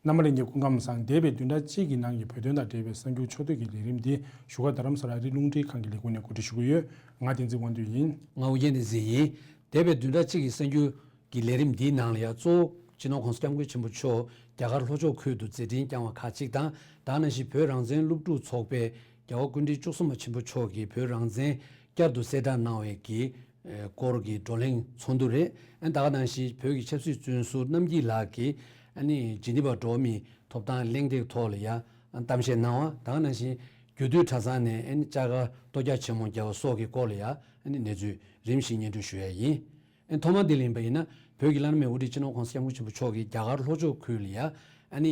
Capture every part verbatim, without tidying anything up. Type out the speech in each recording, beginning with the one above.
རྣམ་པ་ལྷན་རྒྱས་སྐུ་ཁམས་བཟང་། འདས་པའི་བདུན་ཕྲག་གཅིག་གི་ནང་གི་བོད་དོན་དང་འབྲེལ་བའི་གསར་འགྱུར་ཕྱོགས་བསྡུས་ཀྱི་ལས་རིམ་འདི་བཞུགས་སྒར་རྡ་རམ་ས་ལ་ཨ་རིའི་རླུང་འཕྲིན་ཁང་གི་ལས་ཁུངས་ནས་གོ་སྒྲིག་ཞུ་གི་ཡོད། ང་བདེན་ཚིག་དབང་འདུས་ཡིན། འདས་པའི་བདུན་ཕྲག་གཅིག་གི་གསར་འགྱུར་གྱི་ལས་རིམ་འདིའི་ནང་ལ་ཡང་གཙོ་བོ་སྤྱི་ནོར་༸གོང་ས་༸སྐྱབས་མགོན་ཆེན་པོ་མཆོག་རྒྱ་གར་ལྷོ་ཕྱོགས་ཁུལ་དུ་མཛད་འཕྲིན་བསྐྱངས་པ་ཁག་ཅིག་དང་། དེ་ནང་བཞིན་བོད་རང་བཙན་སློབ་ཕྲུག་ཚོགས་པས་རྒྱལ་བ་སྐུ་ཕྲེང་བཅུ་གསུམ་པ་ཆེན་པོ་མཆོག་གིས་བོད་རང་བཙན་བསྐྱར་དུ་གསལ་བསྒྲགས་གནང་བའི་གི་སྐོར་གྱི་བགྲོ་གླེང་ཚོགས་འདུ་རེད། ཨ་ནི་ད་ག་ནང་བཞིན་བོད་ཀྱི་ཆབ་སྲིད་བཙོན་ཟུར་རྣམ་རྒྱལ་ལགས་ཀྱིས་ཨ་ནི་ཇི་ནི་ཝ་འགྲོ་བ་མིའི་ཐོབ་ཐང་གླེང་སྟེགས་ཐོག་ལ་ཡང་གཏམ་བཤད་གནང་བ། ད་ག་ནང་བཞིན་རྒྱུད་སྟོད་གྲྭ་ཚང་ནས་ཨ་ནི་ལྕགས་མཁར་ལྟོ་རྒྱག་ཆེན་མོ་རྒྱག་པ་སོགས་ཀྱི་སྐོར་ལ་ཡང་ཨ་ནི་གནས་ཚུལ་རིམ་བཞིན་སྙན་སྒྲོན་ཞུ་ཡ་ཡིན། ཨ་ནི་ཐོག་མར་འདི་ལ་ཡིན་པ་ཡིན་ན། བོད་ཀྱི་བླ་ན་མེད་དབུ་ཁྲིད་སྤྱི་ནོར་༸གོང་ས་༸སྐྱབས་མགོན་ཆེན་པོ་མཆོག་གིས་རྒྱ་གར་ལྷོ་ཕྱོགས་ཁུལ་ལ་ཡང་ཨ་ནི་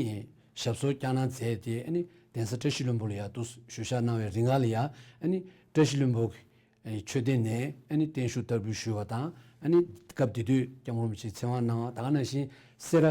ཞབས་སོར་བསྐྱངས་གནང་མཛད་དེ། ཨ་ནི་གདན་ས་བཀྲ་ཤིས་ལྷུན་པོ་ལ་ཡང་དུ་བཞུགས་ཞག་གནང་བའི་རིང་ལ་ཡང་ཨ་ནི་བཀྲ་ཤིས་ལྷུན་པོ་གི་མཆོད་རྟེན་ནས་ཨ་ནི་བརྟན་བཞུགས་བསྟར་འབུལ་ཞུས་པ་དང་། ཨ་ནི་སྐབས་དེ་དུས་༸སྐྱབས་མགོན་རིན་པོ་ཆེའི་ཚེ་དབང་གནང་བ། ད་ག་ནང་བཞིན་སེ་ར་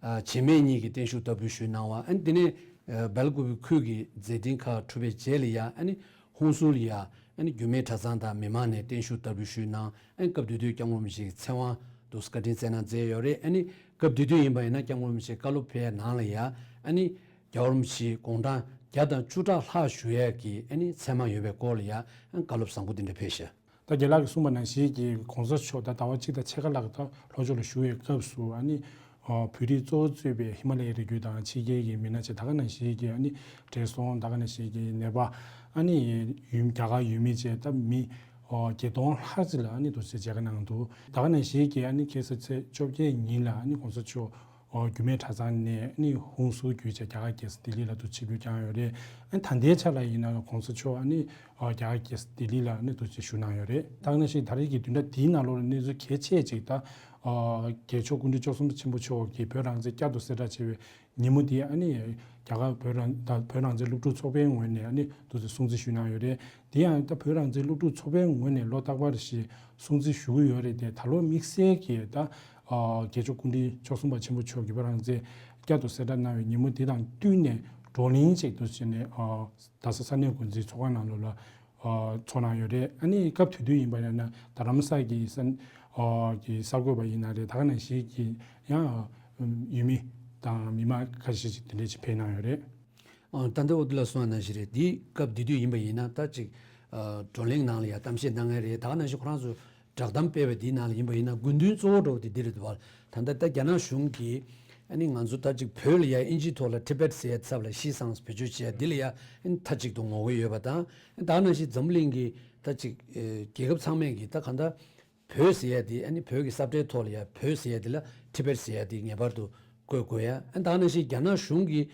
བྱེས་སྨད་གཉིས་ཀྱི་བརྟན་བཞུགས་བསྟར་འབུལ་ཞུས་གནང་བ། ཨ་ནི་དེ་ནས་སྦེལ་ཀོབ་ཁུལ་གྱི་མཛད་འཕྲིན་ཁག་གྲུབ་པའི་རྗེས་ལ་ཡང་ཨ་ནི་ཧུན་སུར་ལ་ཡང་ཨ་ནི་རྒྱུད་སྨད་གྲྭ་ཚང་དང་མི་མང་ནས་བརྟན་བཞུགས་བསྟར་འབུལ་ཞུས་གནང་། ཨ་ནི་སྐབས་དེ་དུས་༸སྐྱབས་མགོན་རིན་པོ་ཆེའི་ཚེ་དབང་དུ་བཀའ་དྲིན་སྩལ་གནང་མཛད་ཡོད་རེད། ཨ་ནི་སྐབས་དེ་དུས་ཡིན་པ་ཡིན་ན་༸སྐྱབས་མགོན་རིན་པོ་ཆེ་བཀའ་སློབ་ཕེབས་ཡ་ནང་ལ་ཡང་ཨ་ནི་རྒྱལ་བ་རིན་པོ་ཆེ་དགུང་གྲངས་བརྒྱ་དང་བཅུ་ཕྲག་ལྷག་བཞུགས་ཡས་ཀྱི་ཨ་ནི་མཚན་མ་ཡོད་པའི་སྐོར་ལ་ཡང་ཨ་ནི་བཀའ་སློབ་བཟང་པོ་དེ་འདྲ་ཕེབས་ཤག་ད་རྒན་ལགས་ཀྱིས་གསུངས་པ་ནང་བཞིན་གྱི་༸གོང་ས་མཆོག་ད་ཟླ་བ་གཅིག་དང་ཕྱེད་ཀ་ལྷག་ད་ལྷོ་ཕྱོགས་ལ་བཞུགས་པའི་སྐབས་སུ། ཨ་ནི་བོད་རིགས་གཙོ་བོ་གཙོས་པའི་ཧི་མ་ལ་ཡའི་རི་རྒྱུད་དང་ཕྱི་རྒྱལ་གྱི་མི་སྣ་བཅས། ད་ག་ནང་བཞིན་གྱི་ཨ་ནི་བགྲེས་སོང་། ད་ག་ནང་བཞིན་གྱི་ནད་པ། ཨ་ནི་ཡུལ་རྒྱ་གར་ཡུལ་མི་བཅས་ད་མི་བརྒྱད་སྟོང་ལྷག་ཅིག་ལ་ཨ་ནི་དུ་ཆེད་མཇལ་ཁ་གནང་འདུག་ད་ག་ནང་བཞིན་གྱི་ཨ་ནི་ཁ་སང་ཚེས་བཅོ་བརྒྱད་ཉིན་ལ་ཨ་ནི་༸གོང་ས་མཆོག་རྒྱུད་སྨད་གྲྭ་ཚང་ནས་ཨ་ནི་ཧུན་སུར་བརྒྱུད་བྱས་རྒྱ་གར་རྒྱལ་ས་ལྡི་ལི་ལ་དུ་ཆིབས་བསྒྱུར་བསྐྱངས་ཡོད་རེད། ཨ་ནི་ད་ལྟའི་ཆ་ལ་ཡིན་ན་༸གོང་ས་མཆོག་ཨ་ནི་རྒྱ་གར་རྒྱལ་ས་ལྡི་ལི་ལ་ཨ་ནི་དུ་ཆིབས་བཞུགས་གནང་ཡོད་རེད། ད་ག་ནང་བཞིན་ད་རེས་ཀྱི་བདུན་ཕྲག་འདིའི་ནང་ལོགས་ལ་གནས་ཚུལ་གལ་ཆེ་ཅིག་ད་རྒྱལ་མཆོག་སྐུ་ཕྲེང་བཅུ་གསུམ་པ་ཆེན་པོ་མཆོག་གིས་བོད་རང་བཙན་བསྐྱར་དུ་གསལ་བསྒྲགས་བྱས་པའི་ཉིན་མོ་དེ། ཨ་ནི་རྒྱ་གར་བོད་རང་ད་བོད་རང་བཙན་སློབ་ཕྲུག་ཚོགས་པའི་ངོས་ནས་ཨ་ནི་དུ་སྲུང་བརྩི་ཞུས་གནང་ཡོད་རེད། དེ་ཡང་ད་བོད་རང་བཙན་སློབ་ཕྲུག་ཚོགས་པའི་ངོས་ནས་ལོ་རྟག་པར་བཞིན་སྲུང་བརྩི་ཞུ་གི་ཡོད་རེད་དེ། ད་ལོ་དམིགས་བསལ་གྱི་ད་རྒྱལ་མཆོག་སྐུ་ཕྲེང་བཅུ་གསུམ་པ་ཆེན་པོ་མཆོག་གིས་བོད་རང་བཙན་བསྐྱར་དུ་གསལ་བསྒྲགས་གནང་བའི་ཉིན་མོ་དེ་དང་བསྟུན་ནས་བགྲོ་གླེང་ཅིག་ཏུ་བྱས་ནས་རྡ་ས་ས་གནས་འགོ་འཛིན་ཚོགས་ཁང་ནང་ལོགས་ལ་ཚོགས་གནང་ཡོད་རེད། ཨ་ནི་སྐབས་དེ་དུས་ཡིན་པ་ཡིན་ན་རྡ་རམ་ས་གི་ས་གི་གསར་འགོད་པ་ཡིན་ན་རེད། ད་ག་ནང་བཞིན་གྱི་ཡང་ཡུལ་མི་དང་མི་མང་ཁ་ཤས་ཤིག་དེ་འདྲས་ཅིག་ཕེབས་གནང་ཡོད་རེད། ཨ། ད་ལྟ་འོ་དེ་ལ་གསུངས་པ་ནང་བཞིན་རེད། འདི་སྐབས་དེ་དུས་ཡིན་པ་ཡིན་ན་ད་ཅིག་ཨ། བགྲོ་གླེང་ནང་ལ་ཡང་གཏམ་བཤད་གནང་མཁན་རེད། ད་ག་ནང་བཞིན་ཁོ་རང་ཚོ་བསྒྲགས་གཏམ་སྤེལ་བ་འདིའི་ནང་ལ་ཡིན་པ་ཡིན་ན་དགོས་འདུན་གཙོ་བོ་འདྲ་བོ་དེ་འདི་རེད་འདུག་བ། ད་ལྟ་ད་རྒྱ་ནག་གཞུང་གིས་ཨ་ནི་ང་ཚོ་ད་ཅིག་བོད་ལ་ཡང་ཨིན་ཇིའི་ཐོག་ལ་ཊི་བེཊ་ཟེར་ཡ་ཚབ་ལ་ཤི་སངས་བེད་སྤྱོད་བྱས་ཡ་འདི་ལ་ཡང་ཨ་ནི་མཐའ་གཅིག་ཏུ་ངོ་རྒོལ་ཡོད་པ་དང་། ཨ་ནི་ད་ག་ནང་བཞིན་འཛམ་བུ་གླིང་གི་ད་ཅིག་ཨ། རྒྱལ་ཁབ་ཚང་མས་ཀྱི་ད་གང་ལྟར་བོད་ཟེར་ཡ་དེ། ཨ་ནི་བོད་ཀྱི་ས་བཀྲའི་ཐོག་ལ་ཡ་བོད་ཟེར་ཡ་དེ་ལ་ཊི་བེཊ་ཟེར་ཡ་དེ་ངེས་པར་དུ་བཀོད་དགོས་ཡ། ཨ་ནི་ད་ག་ནང་བཞིན་རྒྱ་ནག་གཞུང་གིས་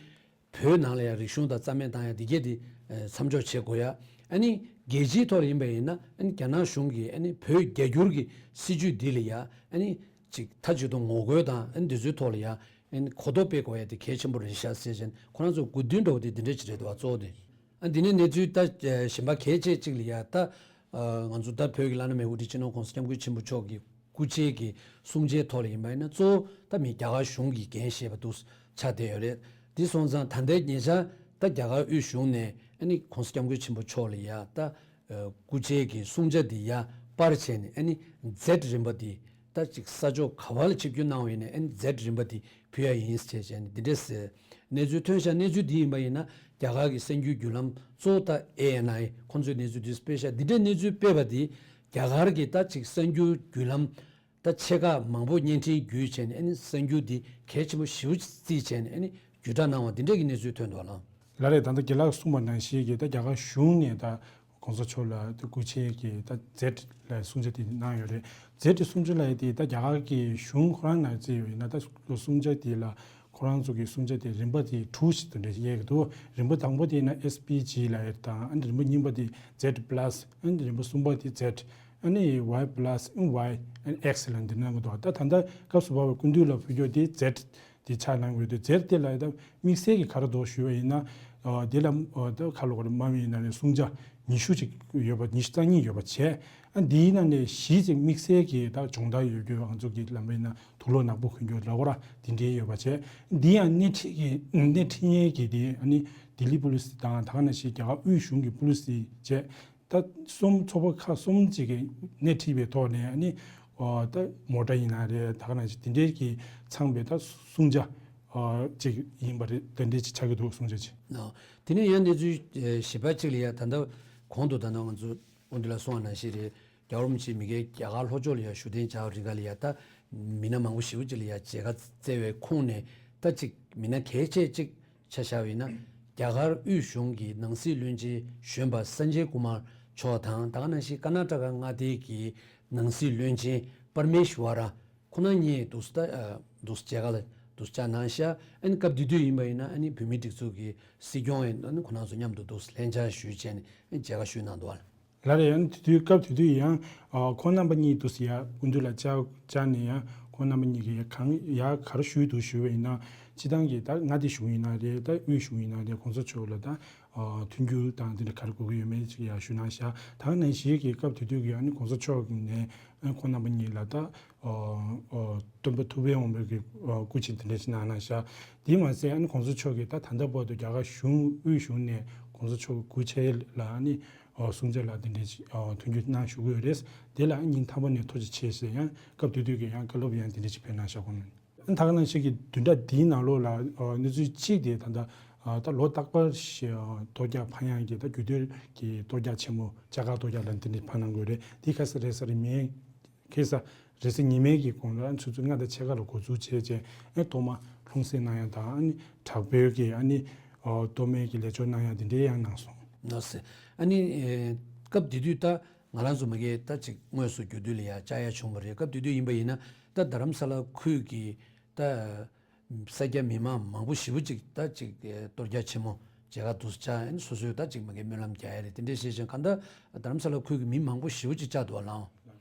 བོད་ནང་ལ་ཡ་རིག་གཞུང་དང་རྩ་མེད་བཏང་ཡ་དེ་གས་དེ་ཨ། མཚམས་འཇོག་བྱེད་དགོས་ཡ། ཨ་ནི་རྒྱལ་སྤྱིའི་ཐོག་ལ་ཡིན་པ་ཡིན་ན་ཨ་ནི་རྒྱ་ནག་གཞུང་གིས་ཨ་ནི་བོད་རྒྱ་སྒྱུར་གྱི་སྲིད་བྱུས་འདི་ལ་ཡ་ཨ་ནི་ཅིག་མཐའ་གཅིག་ཏུ་ངོ་རྒོལ་དང་། ཨ་ནི་འདི་ཚོའི་ཐོག་ལ་ཡ་ཨ་ནི་གོ་རྟོགས་སྤེལ་དགོས་ཡ་དེ་གལ་ཆེན་པོ་རེད་ཤག་ཟེར་བཞིན་ཁོ་རང་ཚོ་དགོས་འདུན་འདྲ་བོ་དེ་འདི་འདྲ་ཅིག་རེད་འདུག་བ། གཙོ་བོ་དེ། ཨ། འདི་ནས་གནས་ཚུལ་ད་གཞན་པ་གལ་ཆེ་གཅིག་ལ་ཡ་ད་ཨ། ང་ཚོ་ད་བོད་ཀྱི་བླ་ན་མེད་དབུ་ཁྲིད་སྤྱི་ནོར་༸གོང་ས་༸སྐྱབས་མགོན་ཆེན་པོ་མཆོག་གི་སྐུ་ཕྱྭའི་གི་གསུང་ཆོས་ཐོག་ལ་ཡིན་པ་ཡིན་ན་གཙོ་བོ་ད་མི་རྒྱ་གར་གཞུང་གིས་འགན་བཞེས་པ་འདུག་ཆགས་བསྡད་ཡོད་རེད། དེ་སོང་ཙང་ད་ལྟའི་ཉེ་ཆར་ད་རྒྱ་གར་དབུས་གཞུང་ནས་ཨ་ནི་༸གོང་ས་༸སྐྱབས་མགོན་ཆེན་པོ་མཆོག་ལ་ཡ་ད་ཨ། སྐུ་ཕྱྭའི་གི་གསུང་ཆོས་འདི་ཡ་པར་བྱས་ནས་ཨ་ནི་ཛེཌ་རིམ་པ་འདི། ད་ཅིག་ས་ཕྱོགས་ག་བ་ལ་ཆིབས་བསྒྱུར་གནང་བ་ཡིན་ནའི་ཨ་ནི་ཛེཌ་རིམ་པ་འདི་ཕུལ་ཡ་ཡིན་ཟེར་བྱས་ནས་འདི་འདྲས་ཟེར་གནས་ཚུལ་ཐོན་ཤག་གནས་ཚུལ་འདི་ཡིན་པ་ཡིན་ན་རྒྱ་གར་གྱི་གསར་འགྱུར་བརྒྱུད་ལམ་གཙོ་བོ་ད་ཨེ་ཨེན་ཨའི་ཁོང་ཚོས་གནས་ཚུལ་འདི་སྤེལ་ཤག་འདི་འདྲས་གནས་ཚུལ་སྤེལ་བ་འདི་རྒྱ་གར་གྱི་ད་ཅིག་གསར་འགྱུར་བརྒྱུད་ལམ་ད་ཆེ་ཁག་མང་པོ་བརྙན་འཕྲིན་བརྒྱུད་བྱས་ནས་ཨ་ནི་གསར་འགྱུར་འདི་གལ་ཆེན་པོ་ཞེ་པོ་ཅིག་བརྩིས་བྱས་ནས་ཨ་ནི་བརྒྱུད་བསྒྲགས་གནང་བ་འདི་འདྲས་ཀྱི་གནས་ཚུལ་ཐོན་འདུག་ལགས། ལགས་རེད། ད་ལྟ་རྒན་ལགས་གསུངས་པ་ནང་བཞིན་གྱི་ད་རྒྱ་གར་གཞུང་ནས་ད་༸གོང་ས་མཆོག་ལ་ད་སྐུ་ཕྱྭའི་གི་ད་ཛེཌ་ལ་གསུང་ཆོས་དེ་གནང་ཡོད་རེད། ཛེཌ་གི་གསུང་ཆོས་ལ་ཡ་དེ་ད་རྒྱ་གར་གི་གཞུང་ཁོ་རང་ནང་བརྩིས་ཡོད་ཡིན་ན་ད་གསུང་ཆོས་དེ་ལ་ཁོ་རང་ཚོ་གི་གསུང་ཆོས་དེ་རིམ་པ་དེ་དྲུག་ཞིག་ཏུ་འདྲ་ཞིག་དབྱེ་གི་འདུག་རིམ་པ་དང་པོ་དེ་ཡིན་ན་ཨེས་པི་ཇི་ལབ་ཡ་དང་། ཨ་ནི་རིམ་པ་གཉིས་པ་དེ་ཛེཌ་པ་ལ་སི། ཨ་ནི་རིམ་པ་གསུམ་པ་དེ་ཛེཌ། ཨ་ནི་ཝའི་པ་ལ་སི། ཨ་ནི་ཝའི། ཨ་ནི་ཨེག་སི་ལབ་འདི་གནང་གི་འདུག་ད་ད་ལྟ་སྐབས་སུ་བབས་པའི་སྐུ་མདུན་ལ་ཕུལ་རྒྱུ་དེ་ཛེཌ་དེ་ཆགས་གནང་གི་ཡོད་དུས། ཛེཌ་དེ་ལ་ད་དམིགས་བསལ་གྱི་ག་རེ་འདུག་ཞུས་པ་ཡིན་ན། ཨ། དེ་ལ་ཨ་ད་ཁ་ལོ་ག་རེ་དམའ་མོ་ཡིན་ན་ནས་གསུང་ཆོས་ཉི་ཤུ་ཅིག་ཡོད་པ། ཉི་ཤུ་རྩ་གཉིས་ཡོད་པ་བྱས། ཨ། འདིའི་ནང་ནས་བཞི་ཅིག་དམིགས་བསལ་གྱི་ད་སྦྱོང་བརྡར་ཡོད་རྒྱུ། ང་ཚོ་གི་ལམ་བུའི་ནང་དུག་ལོག་ནག་པོ་གོན་རྒྱུ་འདྲ་བོ་ར་དེ་འདྲའི་ཡོད་པ་བྱས། འདི་ཡང་སྣེ་ཁྲིད་ཀྱི་སྣེ་ཁྲིད་མཁན་གྱི་དེ་ཨ་ནི་ལྡི་ལི་པུ་ལི་སི་དང་། ད་ག་ནང་བཞིན་རྒྱ་གར་དབུས་གཞུང་གི་པུ་ལི་སི་བྱས། ད་གསུམ། ཚོགས་པ་ཁག་གསུམ་ཅིག་གིས་སྣེ་ཁྲིད་པའི་ཐོག་ནས་ཨ་ནི་ཨོ་ད་མོ་ཊ་ཡིན་ན་རེད། ད་ག་ནང་བཞིན་དེ་འདྲའི་གི་ཚང་བའི་ད་གསུང་ཆོས་ ཅིག་ཡིན་པ་རེད། དེ་འདྲས་ཅིག་ཆགས་ཀྱི་འདུག་གསུངས་བྱས་ཅིག། ཨོ། དེ་ནས་ཡང་གནས་ཚུལ་ཨེ་གཞན་པ་གཅིག་ལ་ཡ་ད་ལྟ་གོང་དུ་ད་ལྟ་ང་ཚོ་དབུ་མདུན་ལ་གསུངས་པ་ནང་བཞིན་རེད། རྒྱལ་བ་རིན་པོ་ཆེ་མི་སྒེར་རྒྱ་གར་ལྷོ་ཕྱོགས་ལ་ཡ་བཞུགས་གདན་འཇགས་རིང་ག་ལ་ཡ་ད་མི་སྣ་མང་པོ་ཞེ་པོ་ཅིག་ལ་ཡ་མཇལ་ཁ་བསྩལ་བའི་ཁོངས་ནས་ད་ཅིག་མི་སྣ་གལ་ཆེ་ཅིག་ཆ་བཞག་པ་ཡིན་ན། རྒྱ་གར་དབུས་གཞུང་གི་ནང་སྲིད་བློན་ཆེན་གཞོན་པ་སན་ཇེ་ཀུ་མར་མཆོག་དང་། ད་ག་ནང་བཞིན་ཀར་ནཱ་ཊ་ཀ་མངའ་སྡེ་གི་ནང་སྲིད་བློན་ཆེན་པར་མེ་ཤི་ཝ་ར། ཁོང་རྣམ་གཉིས་འདུག་སེ་ད་འདུག་སེ་མཇལ་ཁ་ལ་འདུག་སེ་བཅར་གནང་ཤག། ཨ་ནི་སྐབས་དེ་དུས་ཡིན་པ་ཡིན་ན་ཨ་ནི་བོད་མིའི་སྒྲིག་འཛུགས་ཀྱི་སྲིད་སྐྱོང་ཡང་ཨ་ནི་ཁོང་རྣམ་ཚོ་མཉམ་དུ་འདུག་སེ་ལྷན་བཅར་ཞུས་བྱས་ནས་ཨ་ནི་མཇལ་ཁ་ཞུས་གནང་འདུག་བ། ལགས་རེད། ཨ་ནི་དེ་དུས་སྐབས་དེ་དུས་ཡང་ཨ་ཁོང་རྣམ་པ་གཉིས་འདུག་སེ་ཡར་སྐུ་མདུན་ལ་བཅར་བཅར་ནས་ཡང་ཁོང་རྣམ་པ་གཉིས་ཀྱིས་གང་ཡར་ག་རེ་ཞུས་འདུག་ཞུས་པ་ཡིན་ན། སྤྱིར་བཏང་གི་ད་མངའ་སྡེ་གཞུང་ཡིན་ན་རེད། ད་དབུས་གཞུང་ཡིན་ན་རེད། གོང་ས་མཆོག་ལ་ད་ཨ་མཐུན་འགྱུར་དང་དེ་འདྲ་ག་རེ་དགོས་ཀྱི་ཡོད་མེད་ཅིག་ཡར་ཞུས་གནང་ཤག། ད་ག་ནང་བཞིན་གྱི་སྐབས་དེ་དུས་ཀྱི་ཨ་ནི་གོང་ས་མཆོག་ནས་ཨ་ཁོང་རྣམ་པ་གཉིས་ལ་ད་ཨ་ཨ་སྟོན་པ་ཐུབ་པའི་དབང་པོ་གི་ཨ་སྐུ་མཆེད་དེ་འདྲ་ཞིག་གནང་གནང་ཤག། དེ་མ་ཟད་ཨ་ནི་གོང་ས་མཆོག་གིས་ད་ད་ལྟ་བར་དུ་རྒྱ་གར་གཞུང་དབུས་གཞུང་ནས་གོང་ས་མཆོག་གི་སྐུ་ཕྱྭ་ལ་ཨ་ནི་ཨ་སྲུང་བརྩི་ལ་དེ་འདྲ་ཞིག་ཨ་མཐུན་འགྱུར་གནང་ཞུ་གི་ཡོད་རེད། དེ་ལ་ཨ་སྙིང་ཐག་པ་ནས་ཐུགས་རྗེ་ཆེ་ཞེས་ཡང་སྐབས་དེ་དུས་ཀྱི་ཡང་བཀའ་སློབ་ཡང་དེ་འདྲ་ཞིག་ཕེབས་གནང་ཤག་གོ། ད་ག་ནང་བཞིན་གྱི་བདུན་ཕྲག་འདིའི་ནང་ལོགས་ལ་ཨ་གནས་ཚུལ་གཅིག་དེ་ད་ལྟ་ཨ་ད་ལོ་རྟག་པར་ཞིག་ཨ་རྡོ་རྒྱག་ཕངས་ཡག་གི་ད་རྒྱུ་སྟོད་ཀྱི་རྡོ་རྒྱག་ཆེན་མོ་བྱ་དཀར་རྡོ་རྒྱག་ལ་འདི་འདྲ་ཕར་གནང་དགོས་རེད། དེ་ཁ་སང་རེས་གཟའ་རིས་མེད། ཁ་སང་རེས་གཟའ་ཉི་མའི་གི་གོང་ལ་ཆུ་ཚོད་ལྔ་དང་ཕྱེད་ཀ་ལ་འགོ་འཛུགས་བྱས་རྗེས་ཨེ་ཐོག་མ་ལྷུང་བཟེད་གནང་ཡག་དང་ཨ་ནི་དྲག་པོའི་གི་ཨ་ནི་ཨོ་གཏོར་མའི་གི་ལས་ཆོག་གནང་ཡག་འདི་འདྲའི་ཡང་གནང་སོང་། ལགས་སེ། ཨ་ནི་ཨེ་སྐབས་དེ་དུས་ད་ང་རང་ཚོ་མ་གིར་ད་ཅིག་དངོས་སུ་རྒྱུག་དུས་ལ་ཡང་བཅར་ཡག་བྱུང་བ་རེད། སྐབས་དེ་དུས་ཡིན་པ་ཡིན་ན་ད་རྡ་རམ་ས་ལ་ཁུལ་གྱི་ད་སེར་སྐྱ་མི་མང་མང་པོ་ཞེ་པོ་ཅིག་ད་ཅིག་ཨེ་གཏོར་རྒྱག་ཆེན་མོ་མཇལ་ཁ་འདུག་སེ་བཅར། ཨ་ནི་སོ་སོའི་ད་ཅིག་མ་གིར་སྨོན་ལམ་རྒྱག་ཡག་རེད། དེ་འདྲས་བྱས་ཤིང་གང་ལྟར་རྡ་རམ་ས་ལ་ཁུལ་གྱི་མི་མང་པོ་ཞེ་པོ་ཅིག་བཅར་འདུག་བ་ལགས།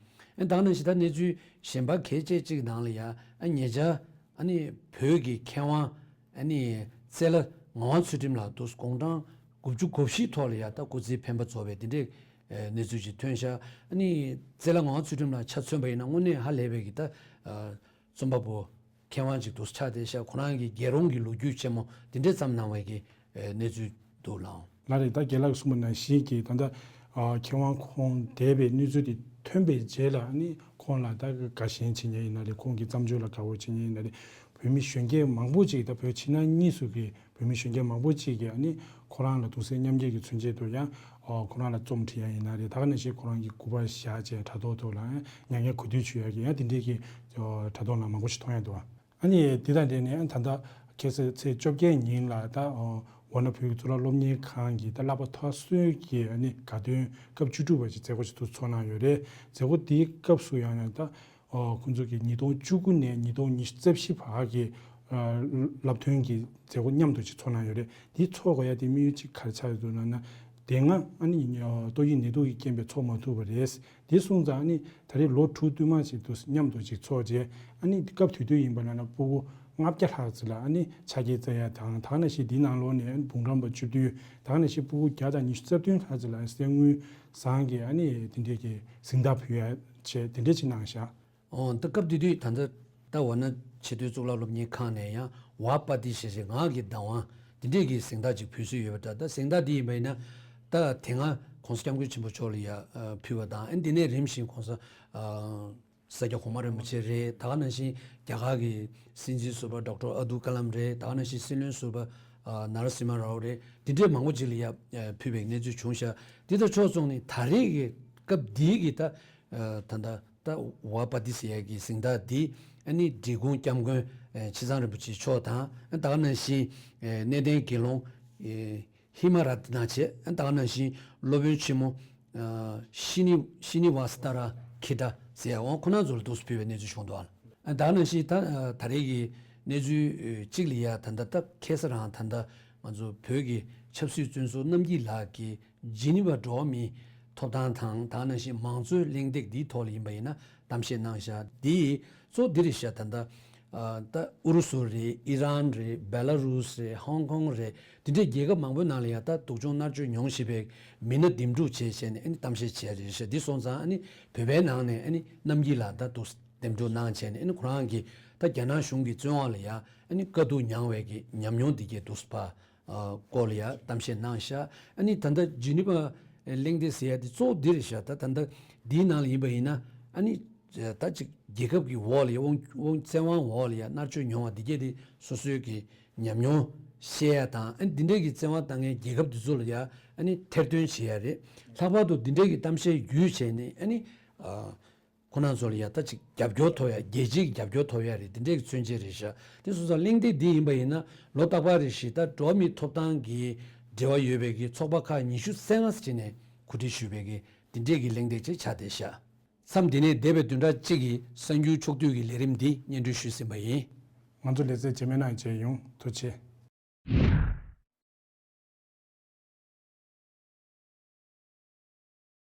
ཨ་ནི་ད་ག་ནང་བཞིན་ད་གནས་ཚུལ་གཞན་པ་གལ་ཆེ་གཅིག་ནང་ལ་ཡང་ཨ་ཉེ་ཆར་ཨ་ནི་བོད་ཀྱི་མཁས་དབང་ཨ་ནི་རྩེ་ལྷ་ངག་དབང་ཚུལ་ཁྲིམས་ལགས་འདུག་སེ་དགུང་གྲངས་དགུ་བཅུ་གོ་བཞི་ཐོག་ལ་ཡང་ད་སྐུ་ཚེའི་འཕེན་པ་རྫོགས་པའི་དེ་འདྲས་ཨེ་གནས་ཚུལ་ཅིག་ཐོན་ཤག། ཨ་ནི་རྩེ་ལྷ་ངག་དབང་ཚུལ་ཁྲིམས་ལགས་ཆ་མཚོན་པ་ཡིན་ན་དངོས་གནས་ཧ་ལས་པའི་གི་ད་ཨ་རྩོམ་པ་པོ་མཁས་དབང་ཅིག་འདུག་སེ་ཆགས་བསྡད་ཤག། ཁོ་རང་གི་རྒྱལ་རོང་གི་ལོ་རྒྱུས་ཆེན་མོ་དེ་འདྲས་བརྩམས་གནང་བའི་གི་ཨེ་གནས་ཚུལ་འདུག་ལགས། ལགས་རེད། ད་རྒན་ལགས་གསུངས་པ་ནང་བཞིན་གྱི་ད་ལྟ་ཨ་མཁས་དབང་ཁོང་འདས་པའི་གནས་ཚུལ་དེ་ཐོན་པའི་རྗེས་ལ་ཨ་ནི་ཁོང་ལ་ད་དགའ་ཞེན་བྱེད་མཁན་ཡིན་ན་རེད། ཁོང་གི་བརྩམས་ཆོས་ལ་དགའ་བོ་བྱེད་མཁན་ཡིན་ན་རེད། བོད་མི་གཞོན་སྐྱེས་མང་པོ་ཅིག་ད་བོད་ཕྱི་ནང་གཉིས་སུ་གི་བོད་མི་གཞོན་སྐྱེས་མང་པོ་ཅིག་གིས་ཨ་ནི་ཁོ་རང་ལ་གདུང་སེམས་མཉམ་སྐྱེད་ཀྱི་མཚོན་ཆེད་དུ་ཡང་ཨོ་ཁོ་རང་ལ་རྩོམ་བྲིས་ཡག་ཡིན་ན་རེད། ད་ག་ནང་བཞིན་ཁོ་རང་གི་སྐུ་པར་བཞག་བྱས་དྲ་ཐོག་ཐོག་ལ་མྱ་ངན་གུས་འདུད་ཞུ་ཡག་གི་ཡང་དེ་འདྲའི་གི་ཨོ་དྲ་ཐོག་ནང་མང་པོ་ཞིག་མཐོང་ཡག་འདུག་བ། ཨ་ནི་དེ་དང་འབྲེལ་ནས་ཨ་ད་ལྟ་ཁ་སང་ཚེས་བཅོ་བརྒྱད་ཉིན་ལ་ད་ཨོ་ཝཱ་ཎ་བོད་ཀྱི་གཙུག་ལག་སློབ་གཉེར་ཁང་གི་ད་བསླབ་པ་མཐར་སོན་གྱི་ཨ་ནི་དགའ་སྟོན་སྐབས་བཅུ་དྲུག་པ་ཅིག་མཛད་སྒོ་ཅིག་ཏུ་ཚོགས་གནང་ཡོད་རེད། མཛད་སྒོ་དེའི་སྐབས་སུ་ཡང་ན་ད་ཨོ་ཁོང་ཚོ་གི་ཉིས་སྟོང་བཅུ་དགུ་ནས་ཉིས་སྟོང་ཉི་ཤུ་རྩ་བཞི་བར་གྱི་ཨ་བསླབ་ཐོན་གྱི་མཛད་སྒོ་མཉམ་དུ་ཅིག་ཚོགས་གནང་ཡོད་རེད། དེ་ཚོགས་དགོས་ཡ་དེ་དམིགས་ཡུལ་ཅིག་ག་རེ་ཆགས་ཡོད་འདུག་ལབ་ན། དེ་སྔ་ཨ་ནི་ཨ་ཏོག་དབྱིབས་ནད་དུག་གི་རྐྱེན་པས་ཚོགས་མ་ཐུབ་པ་རེད། དེ་སོང་ཙང་ཨ་ནི་ད་རེས་ལོ་དྲུག་བསྟུད་མར་ཅིག་ཏུ་མཉམ་དུ་ཅིག་ཚོགས་རྗེས་ཨ་ནི་སྐབས་དེ་དུས་ཡིན་པ་ན་ན་སྤུ་གུ་ལྔ་བརྒྱ་ལྷག་ཙམ་ལ་ཨ་ནི་ཆ་རྐྱེན་བསྩལ་ཡ་དང་། ད་ག་ནང་བཞིན་དེའི་ནང་ལོགས་ནས་ཨ་ནི་འབུམ་རམས་པ་བཅུ་བདུན། ད་ག་ནང་བཞིན་སྤུ་གུ་བརྒྱ་དང་ཉི་ཤུ་རྩ་བདུན་ལྷག་ཙམ་ལ་ཨ་ནི་གསེར་དངུལ་ཟངས་ཀྱི་ཨ་ནི་དེ་འདྲས་ཀྱི་གཟེངས་རྟགས་ཕུལ་ཡ་བྱས་དེ་འདྲས་ཅིག་གནང་ཤག། ཨོ་ད་སྐབས་དེ་དུས་ད་ལྟ་ད་ཝཱ་ཎ་ཆེས་མཐོའི་གཙུག་ལག་སློབ་གཉེར་ཁང་ནས་ཡང་ཝཱ་པ་ཏི་ཞེས་བྱའི་ངག་གི་བདག་དབང་དེ་འདྲས་ཀྱི་གཟེངས་རྟགས་ཅིག་ཕུལ་སྲོལ་ཡོད་པ་འདྲ། ད་གཟེངས་རྟགས་འདི་ཡིན་པ་ཡིན་ན་ད་དེ་སྔ་༸གོང་ས་༸སྐྱབས་མགོན་ཆེན་པོ་མཆོག་ལ་ཡ་ཨ་ཕུལ་བ་དང་། ཨ་འདི་ནས་རིམ་བཞིན་༸གོང་ས་ཨ་ས་སྐྱ་གོང་མ་རིན་པོ་ཆེ་རེད། ད་ག་ནང་བཞིན་རྒྱ་གར་གྱི་སྲིད་འཛིན་ཟུར་པ་ཌོག་ཊར་ཨབ་དུལ་ཀ་ལམ་རེད། ད་ག་ནང་བཞིན་སྲིད་བློན་ཟུར་པ་ཨ་ནཱ་ར་སིང་མ་རའོ་རེད། འདི་འདྲས་མང་པོ་ཅིག་ལ་ཡ་ཨ་ཕུལ་བའི་གནས་ཚུལ་བྱུང་ཤག། འདི་དང་ཕྱོགས་མཚུངས་ནས་ད་རེས་ཀྱི་སྐབས་འདིའི་གི་ད་ཨ་ད་ད་ད་ཝཱ་པ་ཏི་ཟེར་ཡ་གི་གཟེངས་རྟགས་འདི་ཨ་ནི་འབྲི་གུང་སྐྱབས་མགོན་ཨ་ཆེ་ཚང་རིན་པོ་ཆེ་མཆོག་དང་། ཨ་ད་ག་ནང་བཞིན་ཨ་གནས་བརྟན་དགེ་སློང་ཨ་ཧི་མ་ར་ཏི་ན་བྱས། ཨ་ད་ག་ནང་བཞིན་སློབ་དཔོན་ཆེན་མོ་ཨ་ཤི་ནི་ཤི་ནི་ཝཱ་ས་ཏཱ་ར་ཁི་ཏྲ་ཟེར་ཡ་འོང་ཁོ་ན་ཚོ་ལ་འདུག་སེ་ཕུལ་བའི་གནས་ཚུལ་བྱུང་འདུག། ཨ་ད་ག་ནང་བཞིན་ད་ཨ་ད་རེས་ཀྱི་གནས་ཚུལ་ཨ་གཅིག་ལ་ཡ་ད་ལྟ་ད་ཁ་སང་རང་ད་ལྟ་ང་ཚོ་བོད་ཀྱི་ཆབ་སྲིད་བཙོན་ཟུར་རྣམ་རྒྱལ་ལགས་ཀྱིས་ཇི་ནི་ཝ་འགྲོ་བ་མིའི་ཐོབ་ཐང་དང་། ད་ག་ནང་བཞིན་མང་གཙོའི་གླེང་སྟེགས་འདིའི་ཐོག་ལ་ཡིན་པ་ཡིན་ན་གཏམ་བཤད་གནང་བཞག། འདི་གཙོ་བོ་འདི་རེད་བཞག། ད་ལྟ་ཨ་ད་ཨུ་རུ་སུ་རེད། ཨི་རན་རེད། བེ་ལ་རུས་རེད། ཧོང་ཀོང་རེད། འདི་འདྲའི་རྒྱལ་ཁབ་མང་པོའི་ནང་ལ་ཡང་ད་སྡུག་སྦྱོང་མནར་གཅོད་མྱོང་བཞིན་པའི་མི་སྣ་འདེམས་སྒྲུག་བྱས་བྱས་ནས་ཨ་ནི་གཏམ་བཤད་བྱས་རེད་བཞག། འདི་སོང་ཙང་ཨ་ནི་བོད་པའི་ནང་ནས་ཨ་ནི་རྣམ་རྒྱལ་ལགས་ད་འདུག་སེ་འདེམས་སྒྲུག་གནང་བྱས་ནས་ཨ་ནི་ཁོ་རང་གིས་ད་རྒྱ་ནག་གཞུང་གི་བཙོན་འོག་ལ་ཡ་ཨ་ནི་དཀའ་སྡུག་མྱངས་པའི་གི་ཉམས་མྱོང་འདི་གས་འདུག་སེ་ཕར་ཨ་སྐོར་ལ་ཡ་གཏམ་བཤད་གནང་ཤག། ཨ་ནི་ད་ལྟ་ཇི་ནི་ཝ་གླེང་སྟེགས་ཟེར་ཡ་དེ་གཙོ་བོ་འདི་རེད་ཤག། ད་ད་ལྟ་འདིའི་ནང་ལ་ཡིན་པ་ཡིན་ན་ཨ་ནི་ད་ཅིག་ རྒྱལ་ཁབ་ཀྱི་འོག་ལ་ཡ་དབང་དབང་བཙན་དབང་འོག་ལ་ཡ་མནར་གཅོད་མྱོང་བ་འདི་གས་དེ་སོ་སོའི་གི་ཉམས་མྱོང་བཤད་ཡ་དང་། ཨ་ནི་འདི་འདྲས་ཀྱི་བཙན་དབང་བཏང་མཁན་རྒྱལ་ཁབ་འདི་ཚོ་ལ་ཡ་ཨ་ནི་ཐེར་འདོན་བྱེད་ཡ་རེད། ལྷག་པར་དུ་འདི་འདྲས་ཀྱི་གཏམ་བཤད་བརྒྱུད་བྱས་ནས་ཨ་ནི་ཨ། ཁོ་རང་ཚོ་ལ་ཡ་ད་ཅིག་རྒྱབ་སྐྱོར་ཐོབ་ཡ། རྒྱལ་སྤྱིའི་རྒྱབ་སྐྱོར་ཐོབ་ཡ་རེད། དེ་འདྲའི་གི་མཚོན་བྱེད་རེད་ཤག་དེ་སོང་ཙང་གླེང་སྟེགས་འདི་ཡིན་པ་ཡིན་ན་ལོ་རྟག་པར་རེ་བཞིན་ད་འགྲོ་བ་མིའི་ཐོབ་ཐང་གི་འབྲེལ་བ་ཡོད་པའི་གི་ཚོགས་པ་ཁག་ཉི་ཤུ་རྩ་ལྔ་ཟེར་ནས་གོ་སྒྲིག་ཞུས་པའི་གི་དེ་འདྲའི་གི་གླེང་སྟེགས་ཅིག་ཆགས་བསྡད་ཤག་མཚམས་འདི་ནས་འདས་པའི་བདུན་ཕྲག་གཅིག་གི་གསར་འགྱུར་ཕྱོགས་བསྡུས་ཀྱི་ལས་རིམ་འདི་སྙན་སྒྲོན་ཞུས་ཟིན་པ་ཡིན། ང་ཚོ་ལེ་ཚན་རྗེས་མའི་ནང་མཇལ་ཡོང་། ཐུགས་རྗེ་ཆེ།